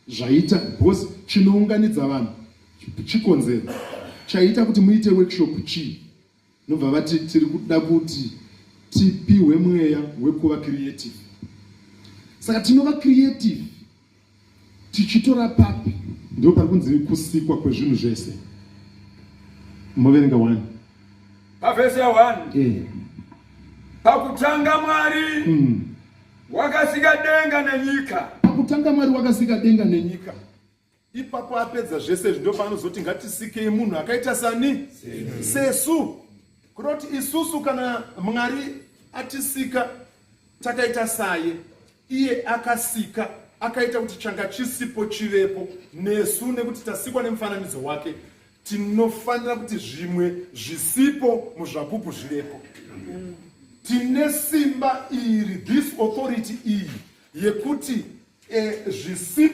Zvaita because chinounganidza vanhu chikonzero chaita kuti muite workshop chii? Nobva vati tiri kuda kuti tipiwe mweya wekuva creative. Saka tinova creative tichitora papi? Ndipo pari kunzi kusikwa kwezvinhu zvese. Moverenga 1. Pavhesi ya 1. Pakutanga Mwari wakasika denga nenyika. Pakutanga Mwari wakasika denga nenyika. Ipapo apedza zvese izvi, ndopaanozoti ngatisikei munhu akaita sani? Sesu. Kureva kuti isusu kana Mwari atisika takaita saye, iye akasika akaita kuti changa chisipo chivepo, nesu nekuti tasikwa nemufananidzo wake tinofanira kuti zvimwe zvisipo muzvapupu zvivepo. Tine simba iri, this authority iyi yekuti zvisipo